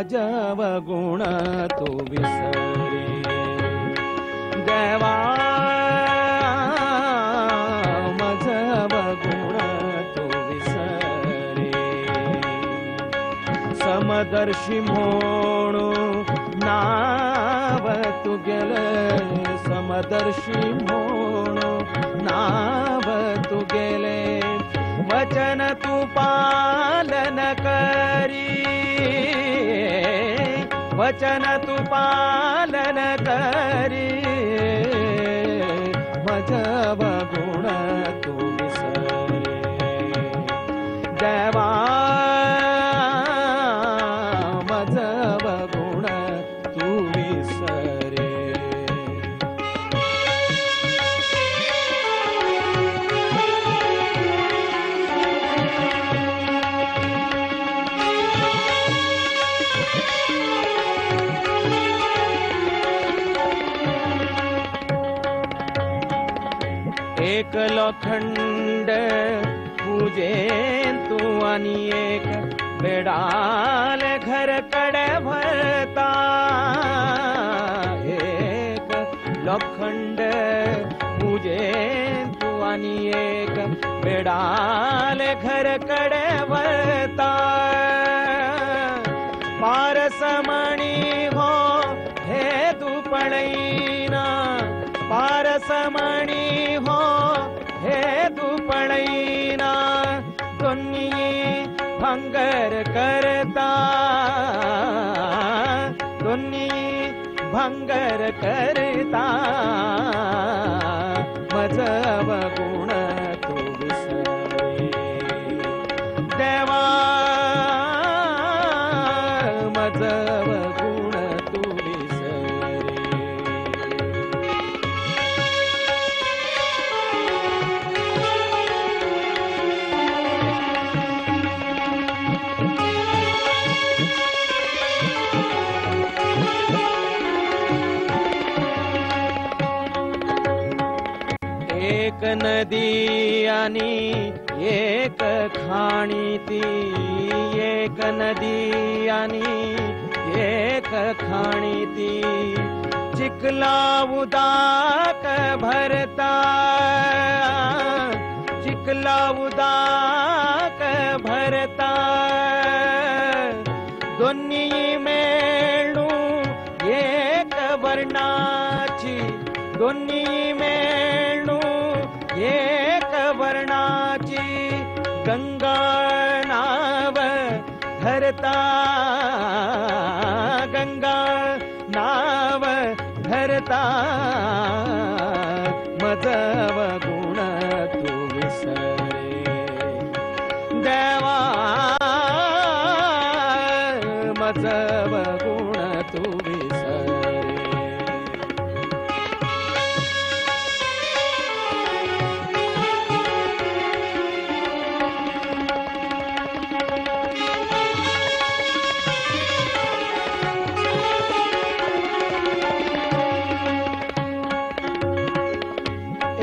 मजव गुण तू विसरे देवा मजव गुण तू विसरे समदर्शी म्हणू नाव तुगेले समदर्शी म्हणू नाव तुगेले वचन तू पालन करी वचन तू पालन करी मजव गुण तू विसरे देवा मजव गुण तू विसरे. एक लोखंड पूजेन तू आणि एक बेडाल घर कडे भरता एक लोखंड पूजेन तू आणि एक बेडाल घर कडे भरता पारसमणी हो हे तू पळईना पारसमणी हो हे तू पळईना दोन्ही भंगर करता दोन्ही भंगर करता मजव गुण तू विसरे देवा मजव गुण तू विसरे. एक नदी आणि एक खाणी ती एक नदी आणि एक खाणी ती चिखला उदाक भरता चिखला उदाक भरता दोन्ही मेळू एक वर्णाची दोन्ही मेळू एक वर्णाची गंगा नाव धरता गंगा नाव धरता मजव गुण तू विसरे देवा मजव गुण तू विसरे.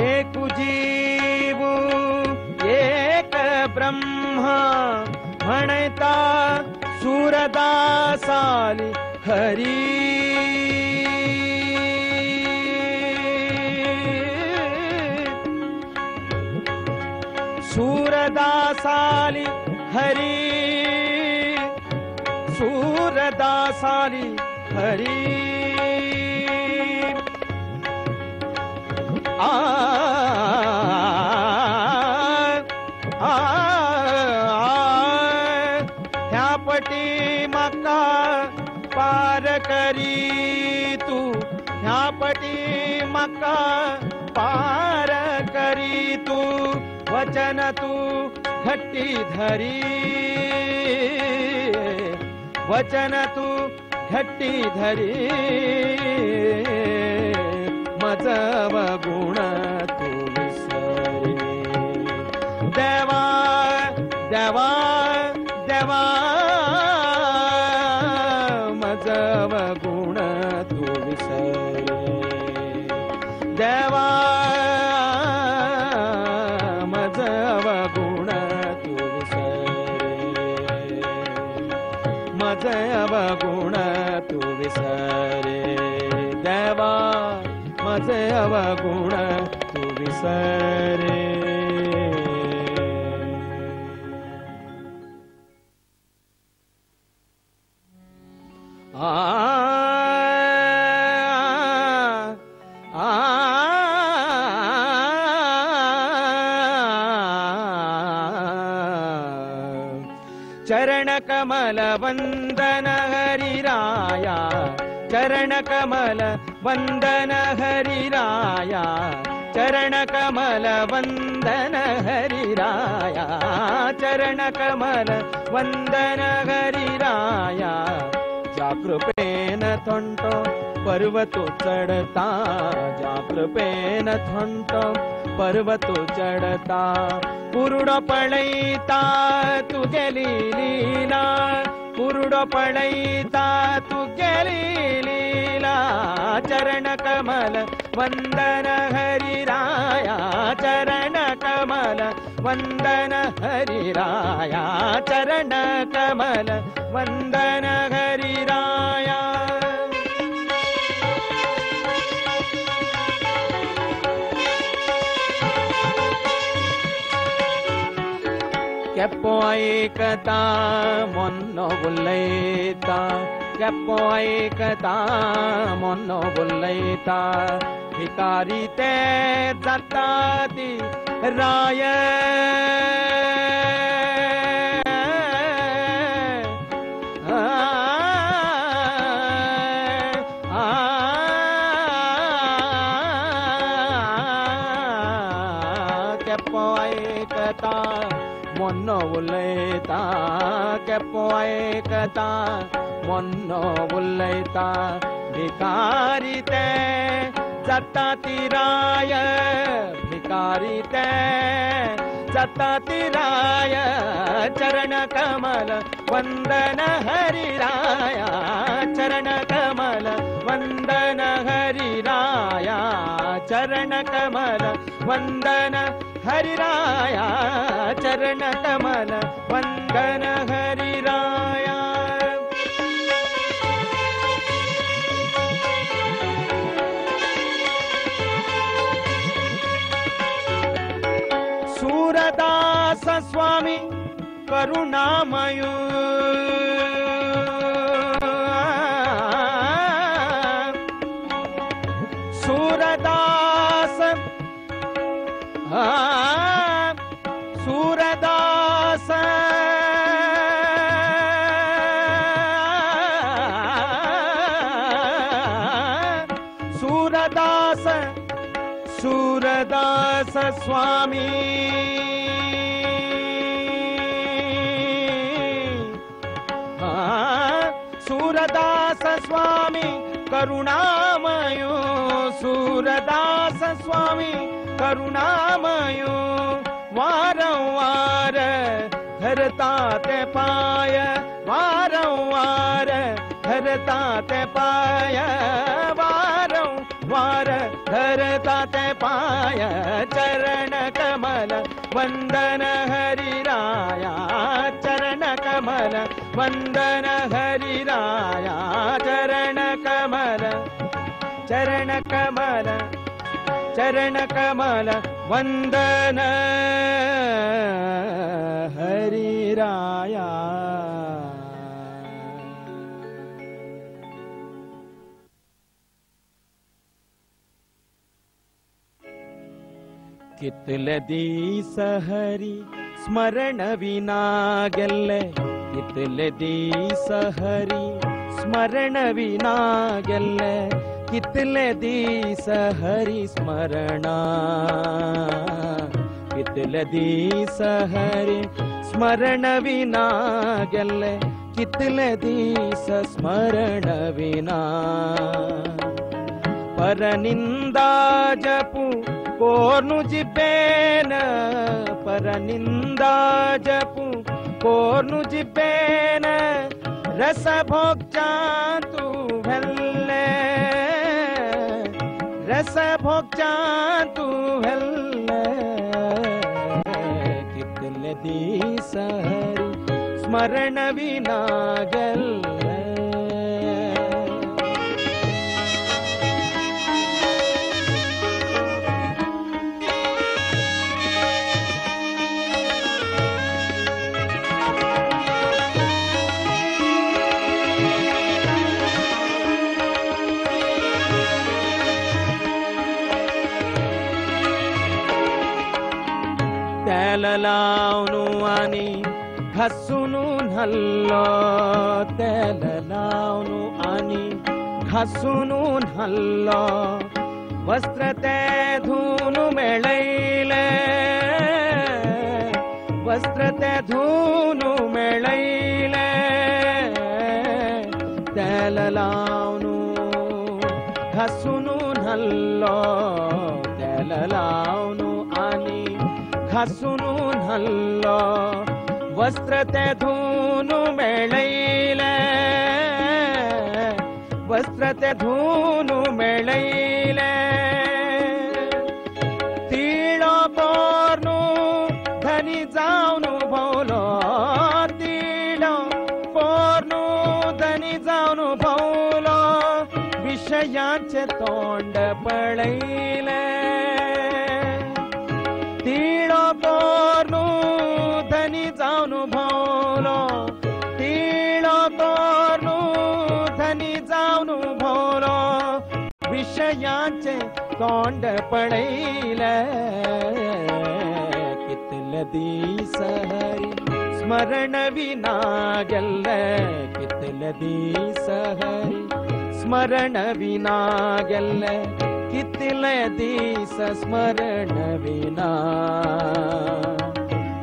एक जीव एक ब्रह्मा म्हणता सूरदासाली हरी सूरदासाली हरी सूरदासाली हरी आ आ ह्या पटी मका पार करी तू ह्या पटी मका पार करी तू वचन तू घट्टी धरी वचन तू घट्टी धरी मजव गुण तू विसरे देवा देवा देवा मजव गुण तू विसरे देवा मजव गुण तू विसरे मजे अवगुण तू विसरे देवा मजे अवगुण तू विसरे। आ चरण कमल वंदन हरिराया चरण कमल वंदन हरिराया चरण कमल वंदन हरिराया चरण कमल वंदन हरिराया। ज्या कृपेन थंटो पर्वतो चढता ज्या कृपेन थंटो पर्वतो चढता कुरुडो पळयता तुगेली लीला कुरुडो पळयता तुगेली लीला चरण कमल वंदन हरिराया चरण कमल वंदन हरिराया चरण कमल वंदन हरिराया। केप्पो ऐकता मोन्नो उलयता केप्पो ऐकता मोन्नो उलयता भिकारी ते जाता ती राय केप्पो ऐकता मोन्नो उलयता केप्पो ऐकता मोन्नो उलयता भिकारी ते जाता ती राय भिकारी ते जाता ती राय चरण कमल वंदन हरिराया चरण कमल वंदन हरिराया चरण कमल वंदन हरिराया चरण कमल वंदन हरिराया। सूरदास स्वामी करुणामयू सूरदास सूरदास सूरदास सूरदास स्वामी सूरदास स्वामी करुणामयो सूरदास स्वामी करुणामयो वारंवार धरता ते पाय वारंवार धरता ते पाय वारंवार धरता ते पाय चरण कमल वंदन हरिराया चरण कमल वंदन हरिराया चरण कमल चरण कमल चरण कमल वंदन हरिराया। कितले दीस हरी स्मरण विना गेल्ले कितले दीस हरी स्मरण विना गेल्ले कितले दीस हरी स्मरणा कितले दीस हरी स्मरण विना गेल्ले कितले दीस स्मरण विना परनिंदा जपू कोर्नु जिबेन परनिंदा जपू कोर्नु जिबेन रस भोगचा तू भेल्ले रस भोगचा तू भेल्ले कितले दीस हरी स्मरण विना गेल्ले. तेल लावनु आनी घासून न्हाल्लो, तेल लावनु आनी घासून न्हाल्लो, वस्त्र ते धुवन मेळयले, वस्त्र ते धुवन मेळयले, तेल लावनु घासून न्हाल्लो, तेल लावनु आनी घासून न्हाल्लो, वस्त्र ते धुवन मेळयले, वस्त्र ते धुवन मेळयले, तिळो पोरनु धनी जावन भोवलो, तिळो पोरनु धनी जावन भोवलो, विशयांचे तोंड पळयले, तिळो पोरनु धनी जावन भोवलो, तिळो पोरनु धनी जावन भोवलो, विशयांचे तोंड पळयले, कितले दीस हरी स्मरण विना गेल्ले, कितले दीस हरी स्मरण विना गेल्ले, कितले दीस स्मरण विना,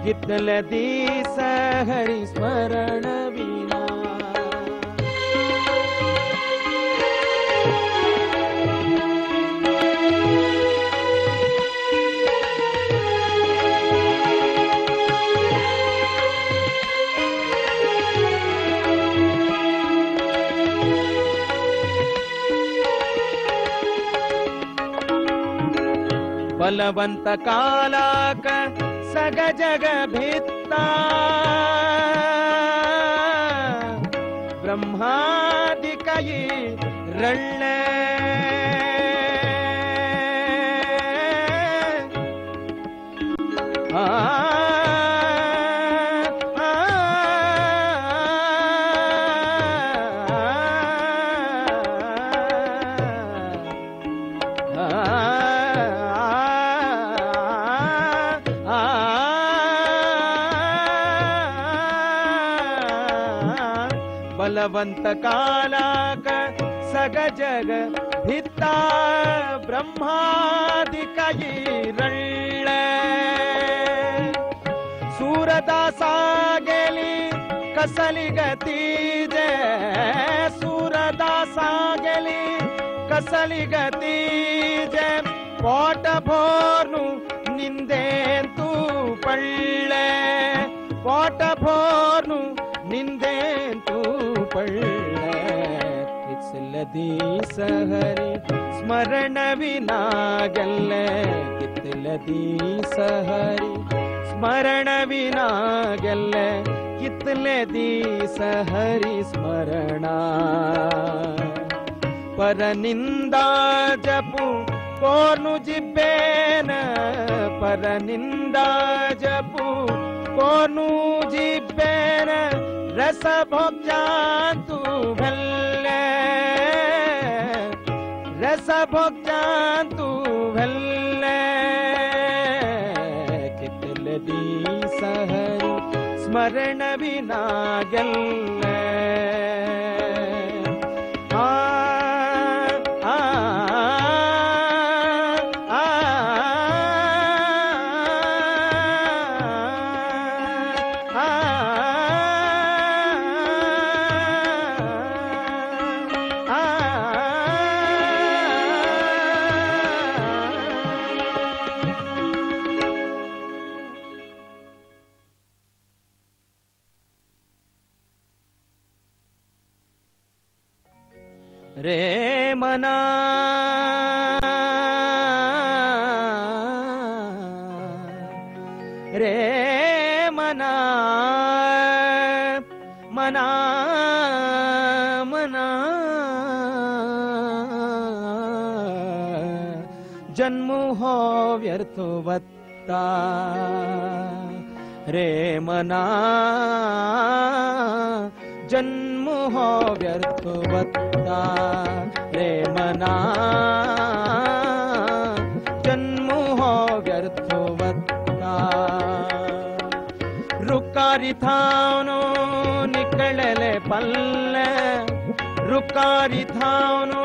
कितले दीस हरी स्मरण विना. बलवंत कालाक सग जग भित्ता, ब्रह्मादिकयी रळ्ळे, आ बलवंत कालाक सग जग भित्ता, ब्रह्मादिकयी रळ्ळे, सूरदासा गेली कसली गती जे, सूरदासा गेली कसली गती जे, पोट भोरनु निंदेंतु पडले, पोट भोरनु निंदेंतु पडले, कितले दीस हरी स्मरण विना गेल्ले, कितले दीस हरी स्मरण विना गेल्ले, कितले दीस हरी स्मरणा, परनिंदा जपू कोनु जिब्बेन, परनिंदा जपू कोनु जिब्बेन, रस भोग्यांतु भेल्ले, रस भोग्यांतु भेल्ले, कितले दीस हरी स्मरण विना गेल्ले. आ आ आ आ आ रे मना, रे मना, मना जन्म हो व्यर्थ वत्ता रे मना जन्म हो व्यर्थ वत्ता रे मना जन्म हो व्यर्थ वत्ता। रुकारी थावनो निकळले पल्ले रुकारी थावनो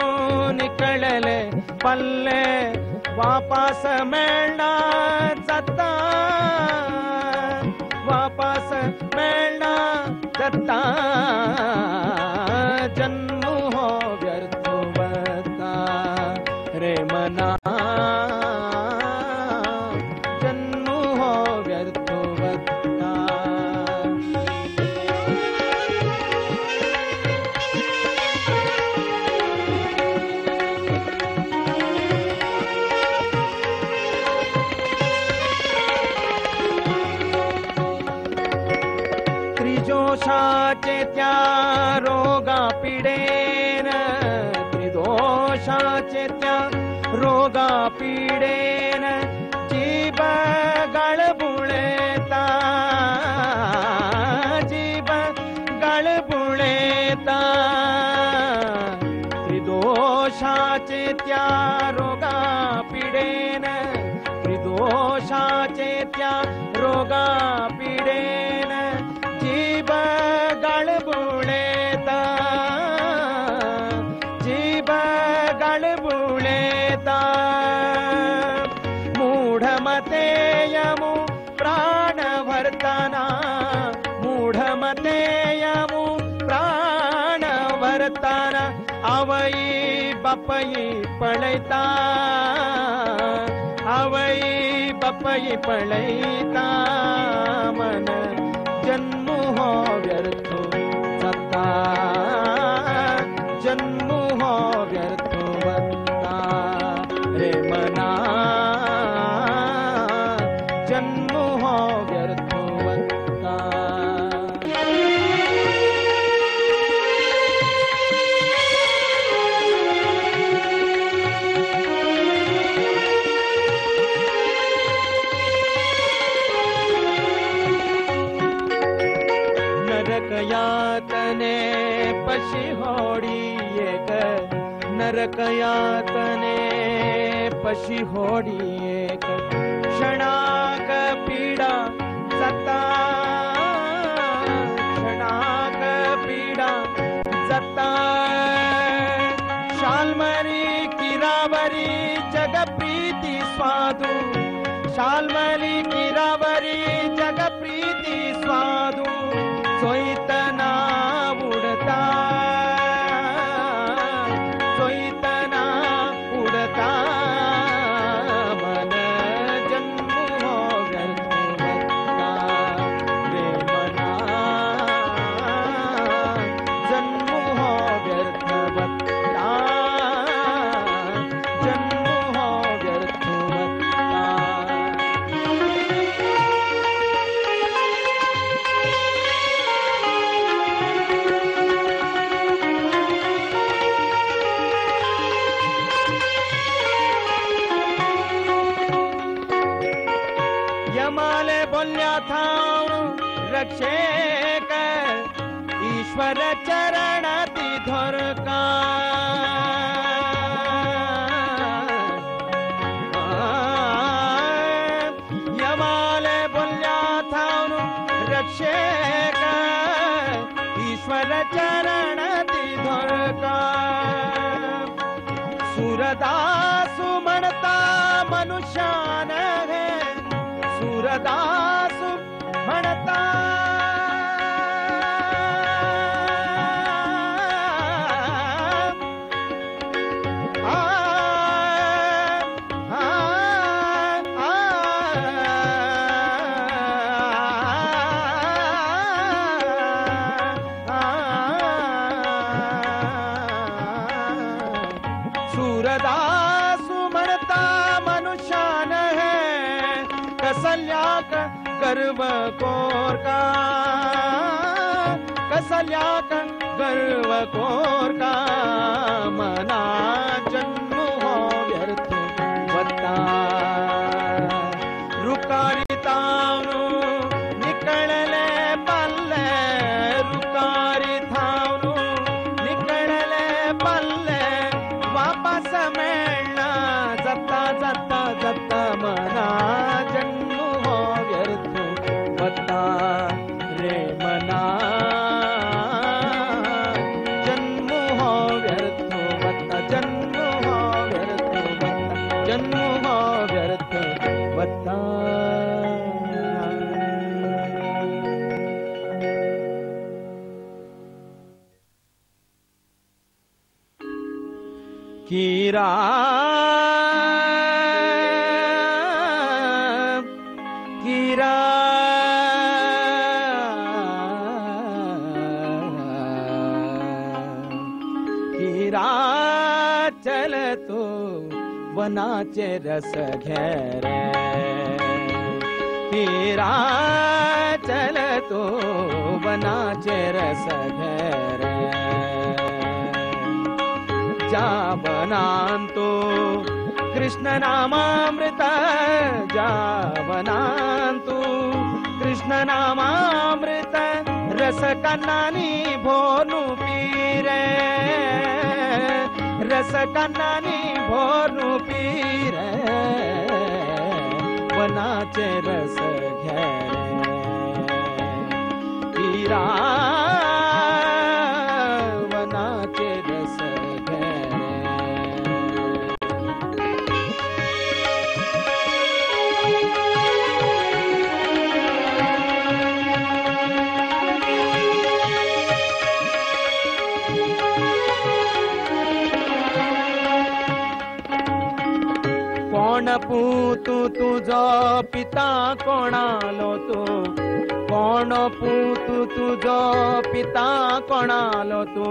निकळले पल्ले वापस मेळना जाता वापस मेळना जाता जन्म हो व्यर्थ वता रे मना जन्म हो व्यर्थ वता। त्रिदोषाचे त्या रोगा पिडेन त्रिदोषाचे त्या रोगा पिडेन जीभ गळबुळेता जीभ गळबुळेता त्रिदोषाचे त्या रोगा पिडेन त्रिदोषाचे त्या रोगा पिडेन जीभ गळबुळेता जीभ गळबुळेता। मूढमतेयमु प्राणवर्तना मूढमतेयमु प्राणवर्तना आवई बापई पळयता आवई बापई पळयता मन जन्म हो व्यर्थ जाता जन्म हो व्यर्थ वता रे मना जन्म हो व्यर्थ वता। नरकयातने पशी होडी एक नरकयातने पशी होडी एक क्षणाक पीडा जाता क्षणाक पीडा जाता। शाल्मरी किरावरी जगप्रीती स्वादू शाल्मली किरावरी जगप्रीती स्वादू चोयतना उडता चोयतना उडता मन जन्म हो व्यर्थ वता रे मना जन्म हो व्यर्थ वता जन्म हो व्यर्थ वता। यमाले बोल्या थाव रक्षेक ईश्वर चरण धोरका यमाले बोल्या थाव रक्षेक ईश्वर चरण धोरका। सूरदासु म्हणता मनुष्यान है सूरदासु म्हणता आ आ आ सूरदासु म्हणता मनुष्यान है कसल्याक गर्व कोरका कसल्याक चल्याक गर्व कोरका मना जन्म हो व्यर्थ वता रुकारी तावनु निकळले पल्ले रुकारी थावनु निकळले पल्ले वापस मेळना जाता जाता जाता मना जन्म हो व्यर्थ वता रे मना जन्म हो व्यर्थ वता जन्म हो व्यर्थ वता जन्म हो व्यर्थ वता. कीरा कीरा कीरा चल तू वनाचे रस घेरे कीरा चल तू वनाचे रस घेरे जा वनांतो कृष्ण नामामृत जा वनांतो कृष्ण नामामृत रस कन्नानी भोनु पीरे रस कन्नानी भोनु पीरे वनाचे रस घेरे कीरा वनाचे रस घेरे. कोण पूतू तुझो पिता कोणालो तू कोण पूतू तुझो पिता कोणालो तू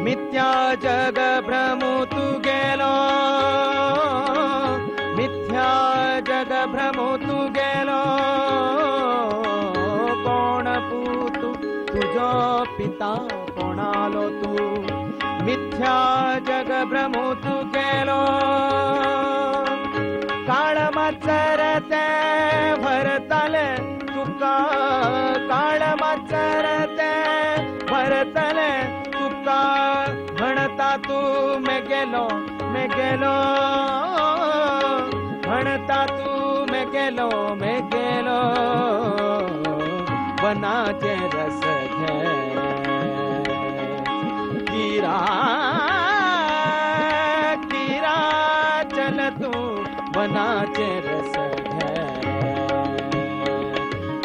मिथ्या जग भ्रमू तू गेलो मिथ्या जग भ्रमू तू गेलो कोण पूतू तुझो पिता कोणालो तू मिथ्या जग भ्रमू तू गेलो काळ माचर ते भरतले तुका काळ माचर ते भरतले तुका म्हणता तू मे गेलो मे गेलो म्हणता तू मे गेलो मे गेलो वनाचे रस घे कीरा कीरा चल तू वनाचे रस घे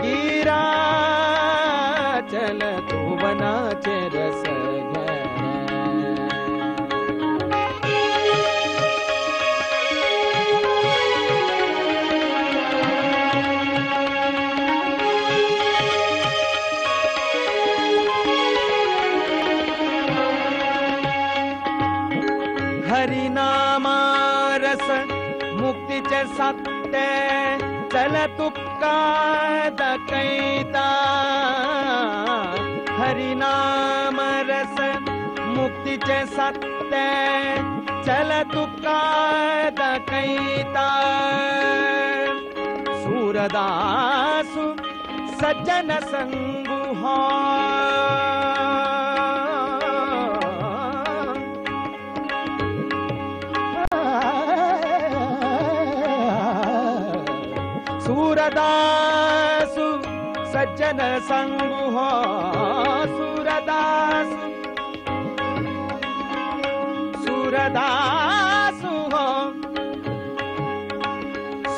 कीरा चल तू वनाचे रस घे. हरिनामा रस मुक्तीचे सत्य चल तुका दाखयता हरिनाम रस मुक्तीचे सत्य चल तुका दाखयता सूरदासु सज्जन संगु हो सूरदासु सज्जन संगु हो सूरदासु सूरदासु हो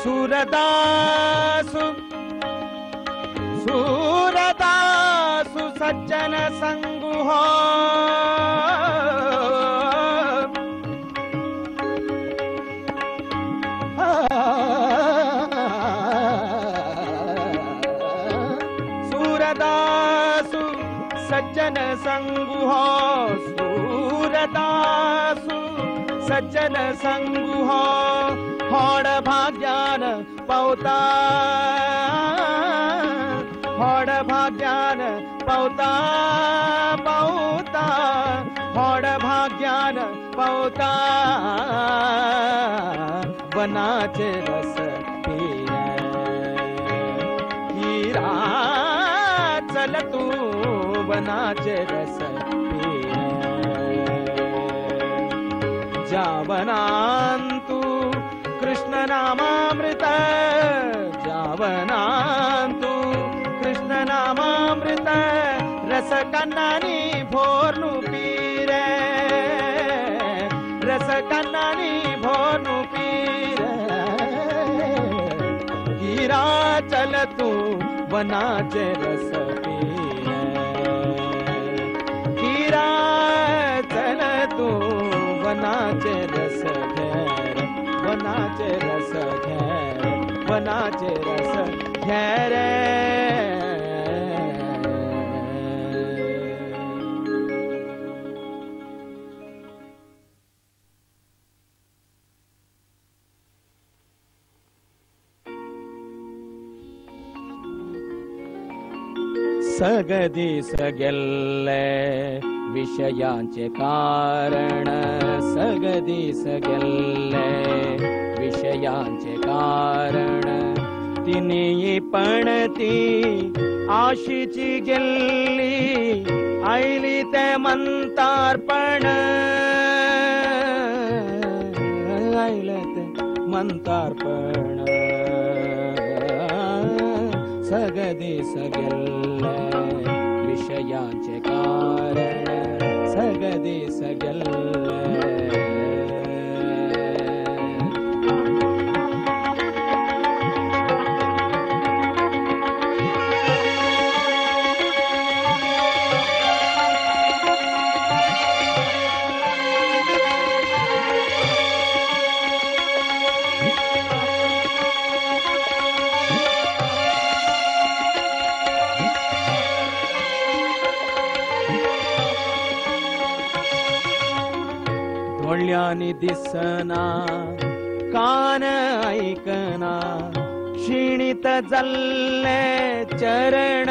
सूरदासु सूरदासु सज्जन संगु हो सूरदासु सज्जन संगु हो सूरदासु सज्जन संगु हो होड भाग्यान पवता होड भाग्यान पावता पावता होड भाग्यान पावता वनाचे रस पीर गिरा चल तू वनाचे रस पीर जावनांतु कृष्ण नामामृत जावनांतु कृष्ण नामामृत रस कन्नानी भोरनु पीरे रस कन्नानी भोरनु पीरे गिरा चल तू वनाचे रस पीरे गिरा चल तू वनाचे रस घेर वनाचे रस घेर वनाचे रस घेर। सगदी सगेल्ले विषयांचे कारण सगदी सगेल्ले विषयांचे कारण तिन्ही पण ती आशीची गेल्ली आयली ते मंतार्पण आयले ते मंतार्पण सगदी सगेल्ले विषयांचे कारण सगदी सगेल्ले। डोळ्यांनी दिसना कान ऐकना क्षीणित जाल्ले चरण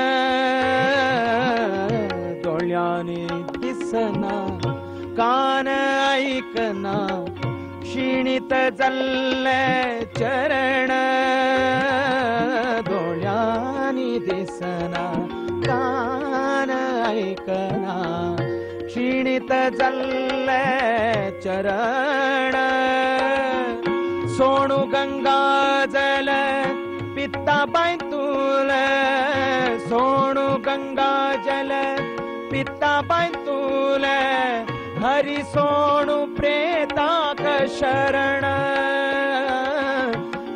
डोळ्यांनी दिसना कान ऐकना क्षीणित जाल्ले चरण डोळ्यांनी दिसना कान ऐकना क्षीणित जाल्ले चरण सोणू गंगा जल पित्ता बांयतूल सोणू गंगा जल पित्ता बांयतूल हरि सोणू प्रेताक शरण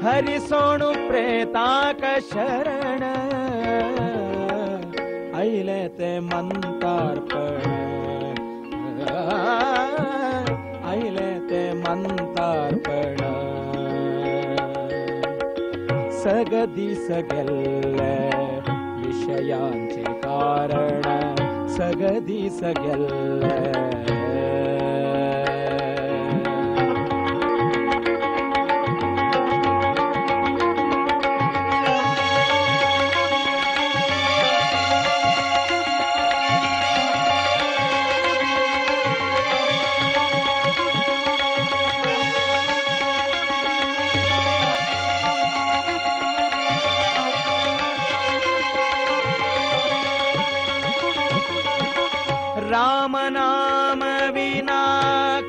हरि सोणू प्रेताक शरण आयले ते मंतार्पण आयले ते मंतार्पण सगदी सगेल्ले विषयांचे कारण सगदी सगेल्ले। राम नाम विना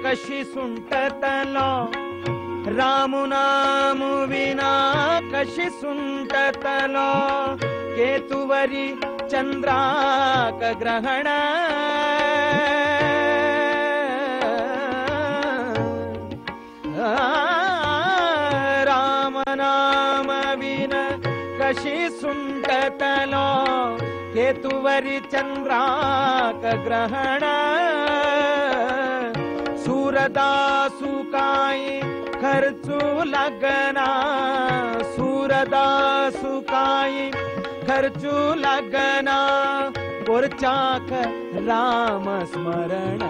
कशी सुंटतलो राम नाम विना कशी सुंटतलो केतुवरी चंद्राक ग्रहण राम नाम विना कशी सुंटतलो केतुवरी चंद्राक ग्रहण सूरदासु काई खर्चू लगना सूरदासु काई खर्चू लगना कोरचाक राम स्मरण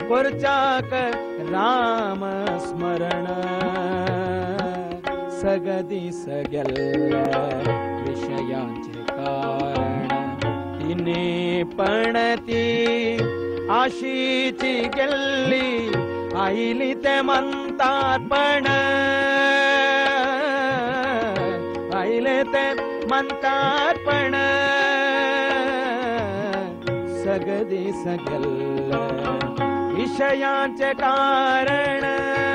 कोरचाक राम स्मरण सगदी सगेल्ले विषयांचे कारण तिने पण ती आशीची गेल्ली आईली ते म्हणतात पण आईले ते म्हणतात पण सगदी सगल विषयांचे कारण.